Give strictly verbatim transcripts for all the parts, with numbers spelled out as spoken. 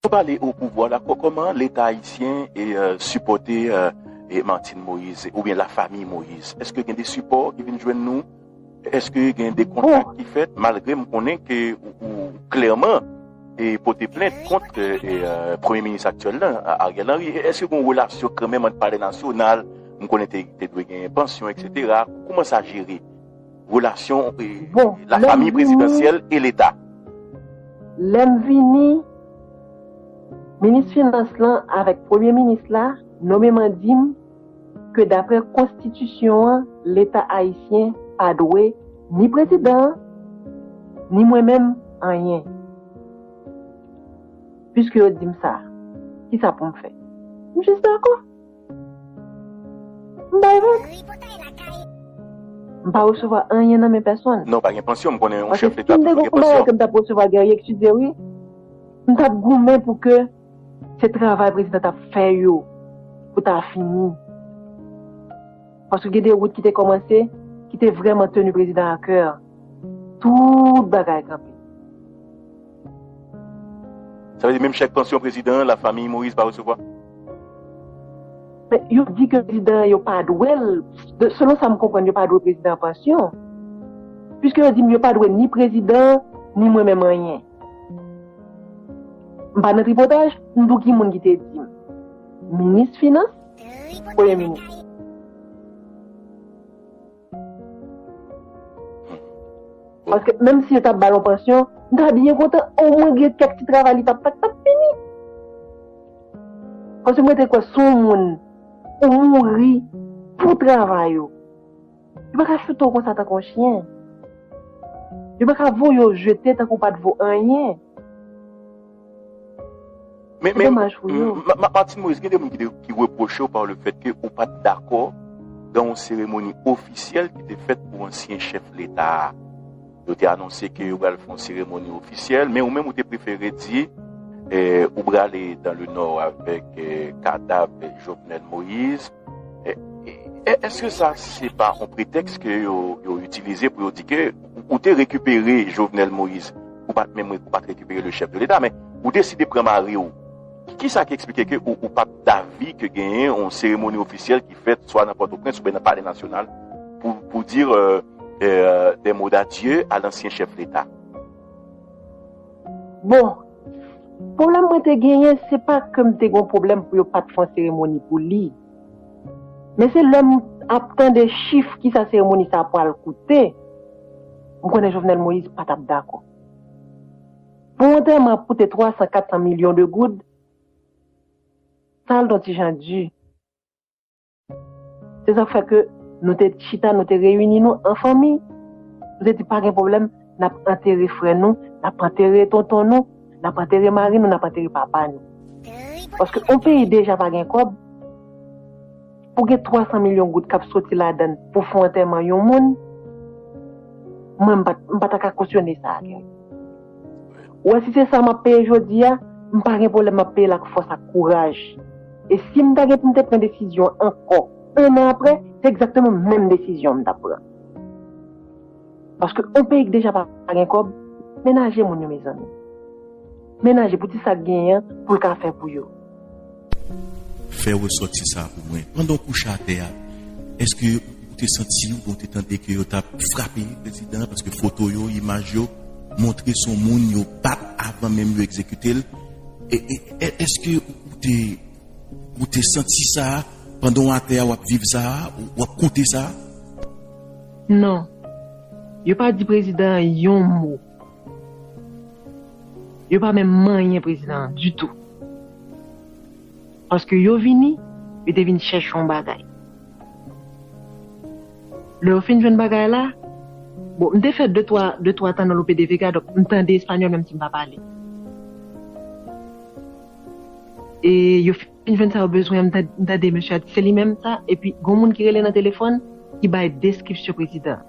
Nou pale o pouvwa la, kò- kòman Leta ayisyen e, euh, sipòte, euh, e Martine Moïse oubyen lafanmi Moïse? Èske gen de sipò ki vin jwenn nou? Èske gen de kontak ki fèt, malgre m konnen ke ou, ou klèman e pote plent kont, e, e, euh, premye minis aktyèl la, A- Ariel Henry? E èske gen yon relasyon kanmenm ant palè nasyonal? M konnen te, te dwe gen pansyon, etsetera. Kòman sa jere? Relasyon, e, bon, lafanmi prezidansyèl e Leta. Lè m vini, minis finans lan avèk premye minis la nonmen m an di m ke daprè konstitisyon an, Leta ayisyen pa dwe ni prezidan an, ni mwen menm, anyen. Piske yo di m sa, kisa pou m fè? M jis dakò. M bay vag. M pa resevwa anyen nan men pèsonn. Non, pa gen pansyon, m konnen yon chèf Leta toujou gen pansyon. Paske si m te gen yon bagay ke m t ap resevwa, Guerrier, eksplize wi. M t ap goumen pou ke se travay prezidan t ap fè yo, pou ta fini. Paske gen de wout ki te kòmanse, ki te vrèman teni prezidan a kè. Tout bagay kanpe. Sa vle di menm chèk pansyon prezidan an, lafanmi Moïse pa resevwa? Men yo di ke prezidan an, yo pa dwe l, de- selon sa m konprann, yo pa dwe prezidan an pansyon. Piske yo di m yo pa dwe ni prezidan an, ni mwen menm anyen. M pa nan tripotaj, m di w ki moun ki te di m. Minis finans, premye minis. Paske menm si yo t ap ba l yon pansyon, m ta byen kontan, omwen gen kèk ti travay li t ap fè k t ap fini. Paske mwen te kwè si yon moun ou mouri pou travay ou, yo pa ka choute w konsa tankou yon chyen. Yo pa ka voye w jete tankou w pa t vo anyen. Men, men, Domaj pou yo. M- Ma- Ma- Martine Moïse, gen de moun ki, te- ki repwoche w pa le fèt ke ou pa t dakò dan yon seremoni ofisyèl ki te fèt pou ansyen chèf Leta a. Yo te anonse ke yo pral fè yon seremoni ofisyèl, men ou menm ou te prefere di, eh, ou prale dan le nò avèk, eh, kadav Jovenel Moïse. Eh, eh, èske sa se pa yon pretèks ke yo, yo itilize pou yo di ke ou, ou te rekipere Jovenel Moïse, ou pa t menm, ou pa t rekipere le chèf de Leta, men ou deside pran mari w? Ki, ki sa ki eksplike ke ou, ou pa t davi ke genyen yon seremoni ofisyèl ki fèt swa nan Pòtoprens oubyen nan Palè Nasyonal pou, pou di, euh, euh, des mots d'adieu à l'ancien chef d'État? Bon, pwoblèm mwen te genyen, se pa ke m te gen yon pwoblèm pou yo pa t fè yon seremoni pou li. Men se lè m ap tande chif kisa seremoni sa pral koute, m konnen Jovenel Moïse pa t ap dakò. Pou yon antèman ap koute twa san, kat san milyon de goud, sa al yon ti jan di. Se sa k fè ke nou te chita, nou te reyini nou an fanmi. Nou te di pa gen pwoblèm, n ap antere frè nou, n ap antere tonton nou, n ap antere mari nou, n ap antere papa nou. Paske yon peyi deja pa gen kòb, pou gen twa san milyon goud k ap soti ladan l pou fè yon antèman yon moun, mwen, m pa, m pa ta ka kosyone sa. Ou wè, si se sa m ap peye jodi a, m pa gen pwoblèm, m ap peye l ak fòs, ak kouraj. E si m ta gen pou m te pran desizyon ankò, en an apre, se egzakteman menm desizyon m t ap pran. Paske yon peyi k deja pa gen kòb, menaje moun yo, mezanmi. Menaje pou ti sa k genyen an, pou l ka fè pou yo. Fè resòti sa pou mwen. Pandan w kouche atè a, èske ou te santi w, ou te tande ke yo t ap frape prezidan an? Paske foto yo, imaj yo montre se yon moun yo bat avan menm yo egzekite l. E, e, e, èske ou te, ou te santi sa pandan w atè a, w ap viv sa, w ap koute sa? Non. Yo pa di prezidan an yon mo. Yo pa menm manyen prezidan an ditou. Paske yo vini, yo te vin chèche yon bagay. Lè yo fin jwenn bagay la, bon, m te fè de twa, de twa tan nan Lope de Vega, donk m tande espanyòl, menm si m pa pale. E yo fin jwenn sa yo bezwen an, m tande, m tande mesye a di, "Se li menm sa?" Epi, gon moun ki rele nan telefòn, ki bay deskripsyon prezidan an.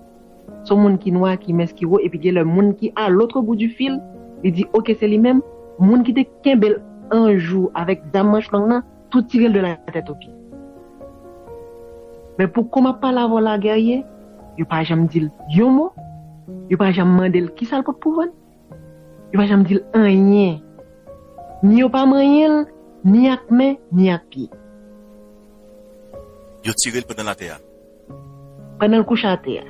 Se yon moun ki nwa, ki mens, ki wo, epi gen lè moun ki à l'autre bout du fil, li di, "Ok, se li menm." Moun ki te kenbe l an jou avèk zam manch long nan, tou tire l de la tèt o pye. Men pou kòman m ap pale avè w la, Guerrier, yo pa janm di l yon mo, yo pa janm mande l kisa l pot pou vann, yo pa janm di l anyen. Ni yo pa manyen l, ni ak men, ni ak pye. Yo tire l pandan l atè a. Pandan l kouche atè a.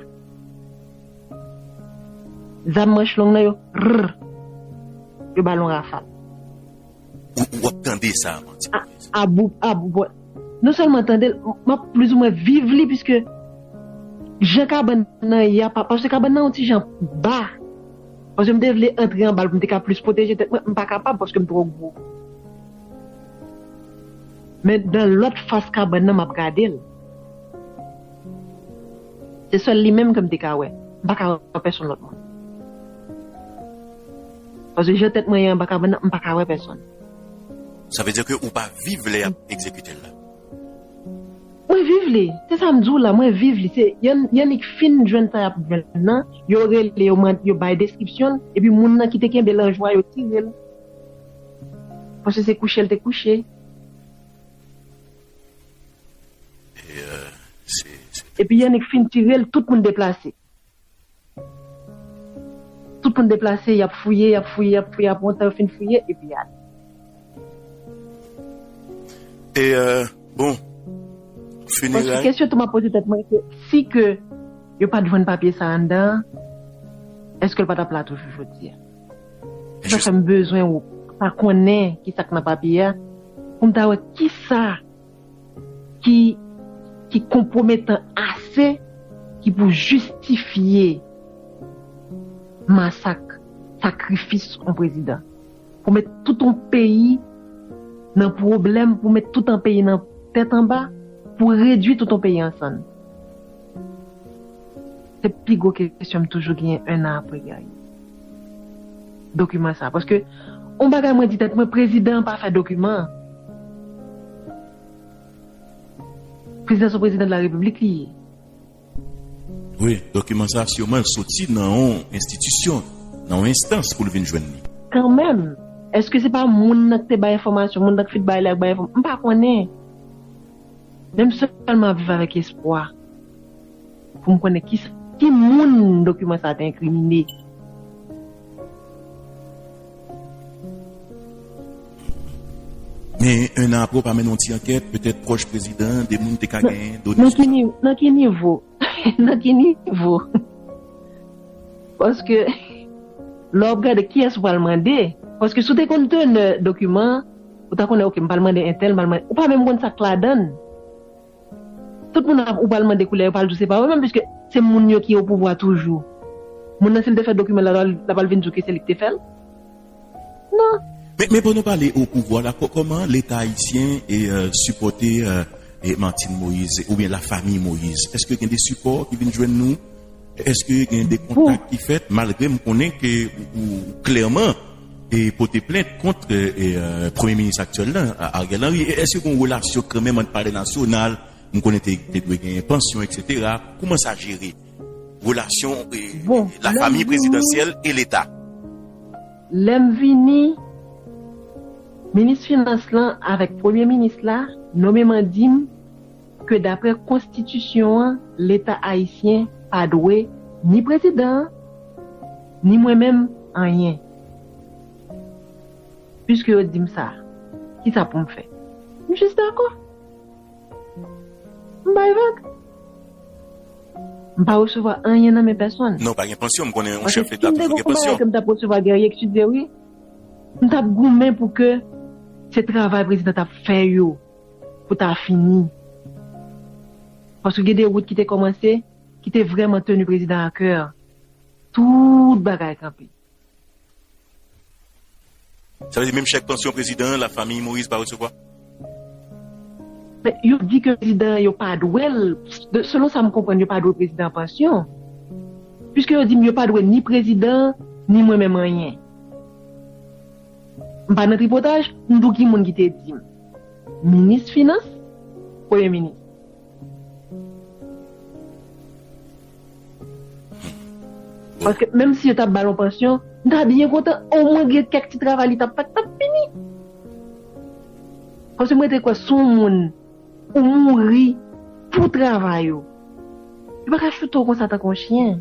Zam manch long nan yo, rrr, yo ba l yon rafal. Ou, ou ap tande sa, manti. A, a bout, a bout. Non sèlman tande l, m ap plizoumwen viv li, piske jan kabann nan ye a, pa- paske kabann nan yon ti jan ba. Paske m te vle antre anba l pou m te ka plis pwoteje tèt mwen, m pa kapab paske m twò gwo. Men nan lòt fas kabann nan, m ap gade l. Se sèl li menm ke m te ka wè. M pa ka wè pèsonn lòt moun. Paske jan tèt mwen ye anba kabann nan, m pa ka wè pèsonn. Sa vle di ke ou pa viv lè y ap egzekite l la. Mwen viv li. Se sa m di w la, mwen viv li. Se Yann, Yannick fin jwenn sa y ap jwenn nan, yo rele, yo mande, yo bay deskripsyon l, epi moun nan ki te kenbe l an jwa, yo tire l. Paske se kouche l te kouche. E, euh, se, se... Epi Yannick fin tire l, tout moun deplase. Tout moun deplase, y ap fouye, y ap fouye, y ap fouye, apre yon tan yo fin fouye, epi y ale. E, euh, bon, Paske fineray, kesyon tou m ap poze tèt mwen, se si ke yo pa t jwenn papye sa anndan, èske l pa t ap la toujou jodi a? Se sa fè m bezwen ou pa konnen ki sa k nan papye a, pou m ta wè ki sa ki, ki konpwometan ase ki pou jistifye masak, sakrifis yon prezidan. Pou met tout yon peyi nan pwoblèm, pou met tout yon peyi nan tèt anba, pou redwi tout yon peyi ansanm. Se pi gwo kesyon m toujou genyen en an apre Guerrier. Dokiman sa. Paske, yon bagay mwen di tèt mwen, prezidan an pa fè dokiman. Prezidan se yon prezidan de la repiblik li ye. Wi, dokiman sa, siman, l soti nan yon enstitisyon, nan yon enstans pou l vin jwenn li. Kanmenm, èske se pa moun nan ki te bay enfòmasyon, moun nan ki fin bay lè ak bay enfòmasyon? M pa konnen. Men m sèlman ap viv avèk espwa. Pou m konnen ki, ki moun dokiman sa te enkrimine. Men, en an apre, w pa mennen yon ti ankèt, petèt pwòch prezidan, de moun te ka genyen done. Nan ki ni-, nan ki nivo? Nan ki nivo? Paske, lè w ap gade kiyès ou pral mande, paske si w te konn tenè dokiman, ou ta konnen, oke, m pral mande entèl, m pral mande, ou pa menm konn sa k ladan l. Tout moun ap, ou pral mande koulè, yo pral di w se pa yo menm, piske se moun yo ki o pouvwa toujou. Moun nan, si l te fè dokiman la, l pral vin di w ke se li ki te fè l? Non. Men, men pou nou pale o pouvwa la, kò-, kòman Leta ayisyen e, euh, sipòte, euh, e Martine Moïse oubyen lafanmi Moïse? Èske gen de sipò ki vin jwenn nou? Èske gen de kontak ki fèt, malgre m konnen ke ou, ou klèman e pote plent kont, e, e, euh, premye minis aktyèl la, Ariel Henry? E èske gen yon relasyon kanmenm ant Palè Nasyonal, m konnen te, te dwe gen pansyon, etsetera? Kòman sa jere? Relasyon, e, Bon, lafanmi lè m vini, prezidansyèl e Leta. Lè m vini, minis finans lan avèk premye minis la nonmen m an di m ke daprè konstitisyon an, Leta ayisyen pa dwe ni prezidan an, ni mwen menm, anyen. Piske yo di m sa, kisa pou m fè? M jis dakò. M bay vag. M pa resevwa anyen nan men pèsonn. Non, pa gen pansyon, m konnen yon Paske chèf si Leta m te toujou gon gen konpayè pansyon. Ke m t ap resevwa Guerrier, ekskize wi, m t ap goumen pou ke se travay prezidan t ap fè yo pou ta fini. Paske gen de wout ki te kòmanse, ki te vrèman teni prezidan a kè. Tout bagay kanpe. Sa vle di menm chèk pansyon prezidan, lafanmi Moïse pa resevwa? Men yo di ke prezidan yo pa dwe l, de- selon sa m konprann, yo pa dwe prezidan pansyon. Piske yo di m yo pa dwe ni prezidan, ni mwen menm anyen. M pa nan tripotaj, m di w ki moun ki te di m. Minis finans, premye minis. Paske menm si yo t ap ba l yon pansyon, m ta byen kontan, omwen gen kèk ti travay li t ap fè k t ap fini. Paske mwen te kwè si yon moun ou mouri pou travay ou, yo pa ka choute w konsa tankou yon chyen.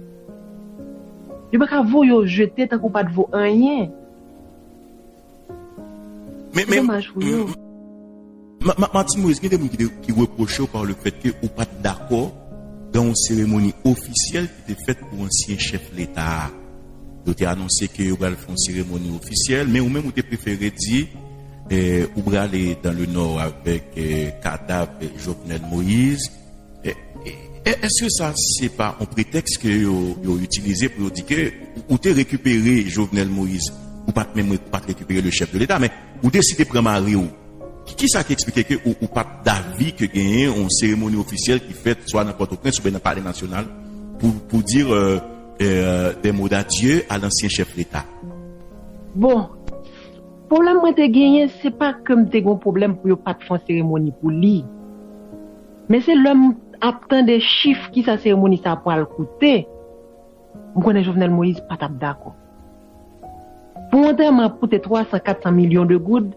Yo pa ka voye w jete tankou w pa t vo anyen. Men, men, domaj pou yo. M- M- M- Martine Moïse, gen de moun ki, te- ki repwoche w pa le fèt ke ou pa t dakò nan yon seremoni ofisyèl ki te fèt pou ansyen chèf Leta a. Yo te anonse ke yo pral fè yon seremoni ofisyèl, men ou menm ou te prefere di eh, ou prale dans le nord avec eh, kadav Jovenel Moïse. Eh, eh, Èske sa se pa yon pretèks ke yo, yo itilize pou yo di ke ou te rekipere Jovenel Moïse, ou pa t menm ou pa t rekipere le chèf de Leta, men ou deside pran mari w? Ki, ki sa ki eksplike ke ou, ou pa t davi ke genyen yon seremoni ofisyèl ki fèt swa nan Pòtoprens oubyen nan Palè Nasyonal pou, pou di euh, euh, des mots d'adieu à l'ancien chef d'État? Bon, pwoblèm mwen te genyen, se pa ke m te gen pwoblèm pou yo pa t fè yon seremoni pou li. Men se lè m ap tande chif ki sa seremoni sa pral koute, m konnen Jovenel Moïse pa t ap dakò. Pou yon antèman ap koute twa san, kat san milyon de goud,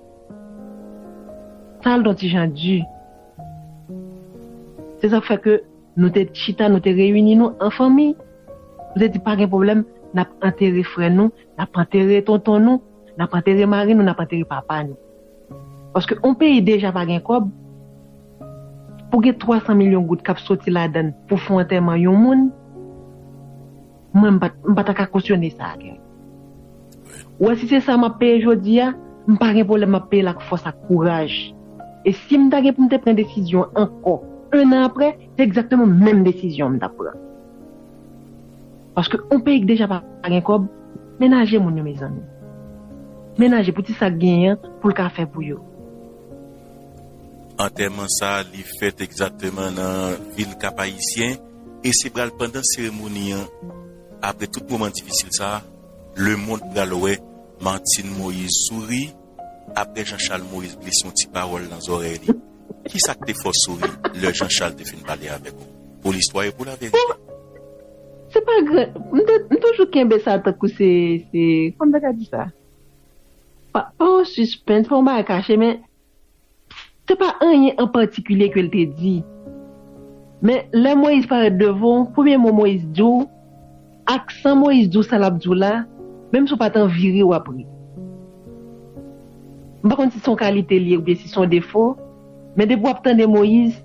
sa al don ti jan di. Se sa k fè ke nou te chita, nou te reyini nou an fanmi. Nou te di pa gen pwoblèm, n ap antere frè nou, n ap antere tonton nou, n ap antere mari nou, n ap antere papa nou. Paske yon peyi deja pa gen kòb, pou gen twa san milyon goud k ap soti ladan l pou fè yon antèman yon moun, mwen m pa t- m pa ta ka kosyone sa. Ou wè, si se sa m ap peye jodi a, m pa gen pwoblèm, m ap peye l ak fòs, ak kouraj. E si m ta gen pou m te pran desizyon ankò, en an apre, se egzakteman menm desizyon m t ap pran. Paske yon peyi ki deja pa gen kòb, menaje moun yo, mezanmi. Menaje pou ti sa k genyen an, pou l ka fè pou yo. Antèman sa a, li fèt egzakteman nan vil Kap Ayisyen, e se pral pandan seremoni an, apre tout moman difisil sa a, lemonn pral wè Martine Moïse souri, apre Jean Charles Moïse glise yon ti pawòl nan zòrèy li. Ki sa k te fè w souri lè Jean Charles te fin pale avèk ou? Pou listwa e pou laverite. Se pa gran, m te- m toujou kenbe sa tankou se, se, kòman m ta ka di sa? Pa, pa yon sispens, pa yon bagay kache, men se pa anyen an patikilye ke l te di. Men lè Moïse parèt devan w, premye mo Moïse di w, aksan Moïse di w sa l ap di w la, menm si w pa t anvi ri, w ap ri. M pa konn si se yon kalite li ye oubyen si se yon defo, men depi w ap tande Moïse,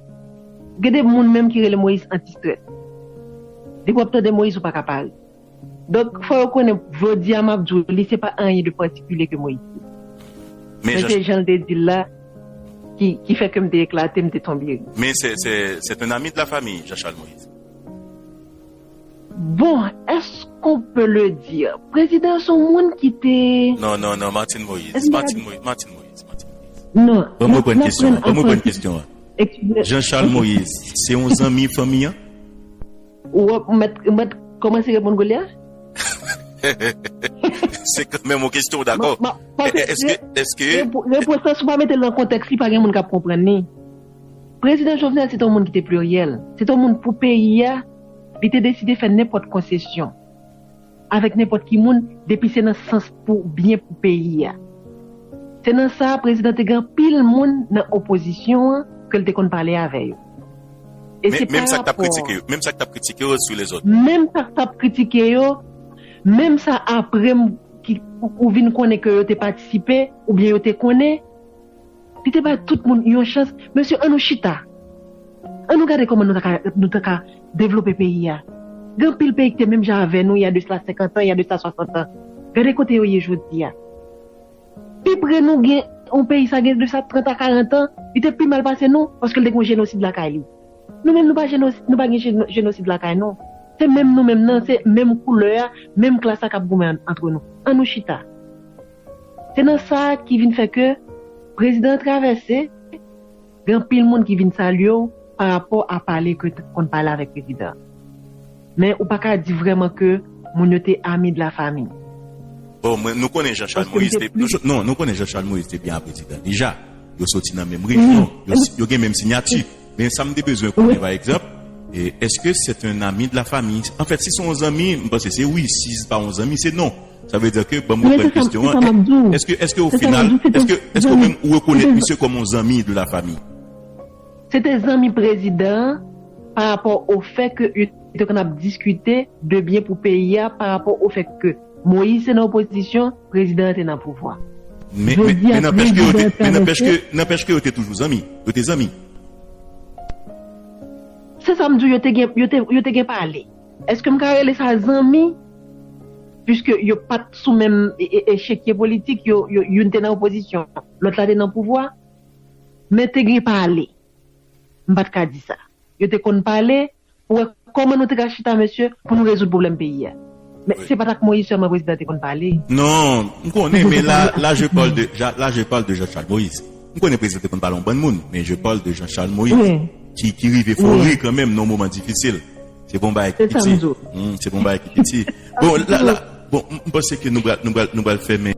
gen de moun menm ki rele Moïse anti-strès. Depi w ap tande Moïse, ou pa ka pa ri. Donk, fò yo konnen, jodi a m ap di w, li se pa anyen de patikilye ke Moïse di. Men se jan l te di l la, ki, ki fè ke m te eklate, m te tonbe ri. Men se, se, c'est un ami de la famille, Jean-Charles Moïse. Bon, est-ce qu'on peut le dire? Prezidan se yon moun ki te... Non, non, non, Martine Moïse. Martine Moïse, Martine Moïse, Martine Moïse. Non. Ban m reprann kesyon an. Ban m reprann kesyon an. Jean-Charles Moïse, se yon zanmi fanmi an? Ou mèt, mèt kòmanse reponn koulye a? Se kanmenm yon kesyon, dakò. Èske, èske... Repons lan, si w pa mete l nan kontèks, li pa gen moun k ap konprann li. Prezidan Jovenel, se te yon moun ki te pliryèl. Se te yon moun pou peyi a, li te deside fè nenpòt konsesyon avèk nenpòt ki moun, depi se nan sans pou byen pou peyi a. Se nan sa, prezidan te gen anpil moun nan opozisyon an ke l te konn pale avè yo. E se menm sa k t ap kritike yo, menm sa k t ap kritike yo sou lezòt. Menm sa k t ap kritike yo, menm sa apre m ki ou vin konnen ke yo te patisipe oubyen yo te konnen, li te bay tout moun yon chans. Mesye, ann nou chita. Ann nou gade kòman nou ta ka, nou ta ka devlope peyi a. Gen anpil peyi ki te menm jan avè nou, y a de sa senkant an, y a de sa swasant an. Gade kote yo ye jodi a. Pi pre nou gen yon peyi sa gen de sa trant a karant an, li te pi mal pase nou, paske l te gen yon jenosid lakay li. Nou menm nou pa jenosid, nou pa gen jeno- jenosid lakay nou. Se menm nou menm nan, se menm koulè a, menm klas la k ap goumen an- antre nou. Ann nou chita. Se nan sa ki vin fè ke prezidan an travèse, gen anpil moun ki vin salye w pa rapò a pale ke t ap konn pale avèk prezidan an. Men ou pa ka di vrèman ke moun yo te ami de la famille. Bon, mwen, nou konnen Jean-Charles Moïse te, nou, non, nou konnen Jean-Charles Moïse te byen a prezidan. Deja, yo soti nan menm rejyon, yo, yo gen menm siyati. Men sa m te bezwen konnen, pa egzanp, e, èske se te yon ami de la fami? Anfèt, si se yon zanmi, m panse se wi. Si se pa yon zanmi, se non. Sa vle di ke, ban m reprann kesyon an, èske, èske o final, èske, èske ou menm ou rekonèt misye kòm yon zanmi de la fami? Se te zanmi prezidan an pa rapò o fè ke yo te konn ap diskite de byen pou peyi a, pa rapò o fè ke Moïse te nan opozisyon, prezidan an te nan pouvwa. Men men men nanpèch ke yo te men nanpèch ke nanpèch ke yo te toujou zanmi. Yo te zanmi. Se sa m di w, yo te gen yo te yo te gen pale. Èske m ka rele sa zanmi? Piske yo pa t sou menm echekye politik, yo youn te nan opozisyon, lòt la te nan pouvwa. Men te gen pale. M pa t ka di sa. Yo te konn pale pou wè kòman nou te ka chita mesye pou nou rezoud pwoblèm peyi a. Men se pa t ak Moyiz sèlman prezidan te konn pale. Non, m konnen, men la la je parle de la je parle de Jean-Charles Moïse. M konnen prezidan te konn pale yon bann moun, men je parle de Jean-Charles Moïse ki ki rive fore kanmenm nan yon moman difisil. Se bon bagay ki piti. Se bon bagay ki piti. Bon, la la bon, m panse ke nou pral nou pral nou pral fèmen